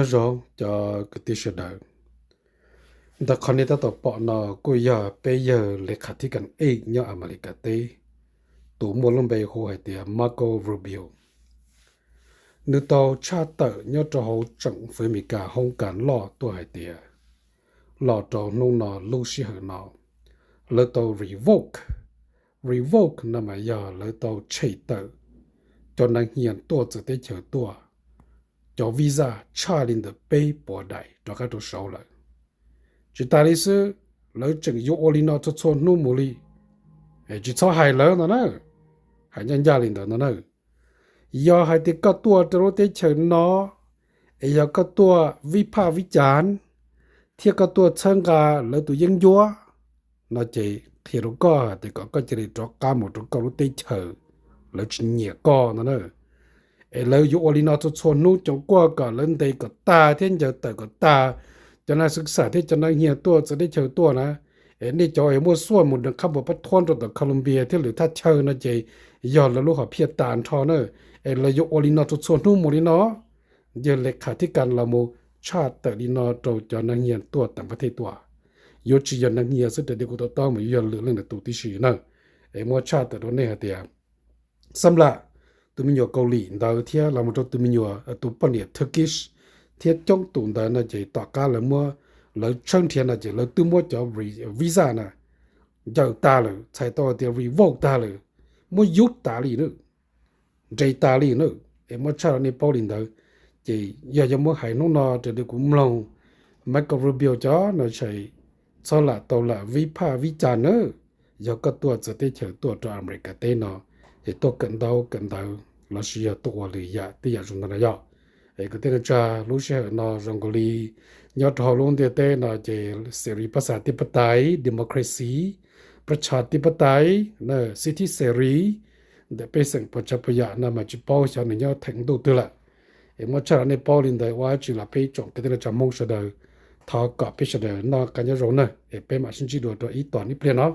Nyob zoo cov kwv tij sawv daws. Ntawm qhov nej tab tom pom no kuj yog peb yawg le khas thib kas ej nyob Amelikas teb, tus muaj lub npe hu hais tias Marco Rubio. Nws tau tshaj tawm nyob rau hauv tsoom fwv Amelikas hoob kas loj tuaj hais tias los rau hnub no lub sij hawm no lawv tau revoke. Revoke no mas yog lawv tau tshem tawm cov neeg hias tuaj txawv teb chaws tuaj cov visa tshaj li ntawm peb puas daim rov qab rau saud lawm. Tsis tas li xwb, lawv tseem yuav ua li no txhua txhua hnub mus li. Tsis txhob hais lawv no na, hais ncaj ncaj li ntawd no na. Yog hais tias koj tuaj rau lub teb chaws no es yog koj tuaj vib phaj vib cas thiab koj tuaj txhawb nqa lawv tus yeeb ncuab no ces qhia rau koj hais tias kom koj cia li rov qab mus rau koj lub teb chaws, lawv tsis nyiam koj no na. Es lawv yuav ua li no txhua txhua hnub coom kuaj kom lawv ntes kom tag thiab ncaws tawm kom tag cov neeg xwv xam thiab cov neeg hias tuaj txawv teb chaws tuaj na. Es nej cov es muaj xuaj mus deev qhab npua pab thuab rau tom Colombia thiab lwm thaj chaw no ces yog lawv lub hom phiaj tas nrho na. Es lawv yuav ua li no txhua txhua hnub mus li no. Yawg le khas thib kas los mus tshaj tawm li no rau cov neeg hias tuaj tam pab thej tuaj. Yuav tsis yog neeg hias xwb raws li kuv to taub mas yuav yog lwm leej lwm tus tib si na. Es muab tshaj tawm rau nej hais tias xam lam tus me nyuam Kaus Lim ntawd thiab los mus rau tus me nyuam tus poj niam Turkish thiab coob tus ntawd no ces tom qab lawv muab, lawv tshawb nrhiav no ces lawv twb muab cov visa na ncaws tag lawm, txhais tau tias revoke tag lawm, muab yub tas li na, nres tas li na. Es muab tshaj rau nej paub li ntawd. Ces yog yuav muab hais hnub no raws li kuv mloog, Marco Rubio cov no tshais txhob lam tau lam vib phaj vib cas na. Yog koj tuaj txawv teb chaws tuaj rau Amelikas teb no ces tuaj kawm ntaub kawm ntawv lossis yog tuaj ua lwm yam tej yam zoo ntawd no yog. Es kwv tij neej tsa, lub sij hawm no zoo nkaus li nyob rau hauv lub ntiaj teb no ces xes ris pab xas tij pab tais, democracy, pab tsha tij pab tais, xib thib xes ris ntawm pej xeem puas tsav puas yam no mas tsis paub xyov nws nyob theem ntuj twg lawm. Es muab tshaj rau nej paub li ntawd ua tsis los peb tsoom kwv tij neej tsa Hmoob sawv daws, thov kom peb sawv daws noj qab nyob zoo na, es peb mam sib ntsib dua rau ib tom ib pliag no.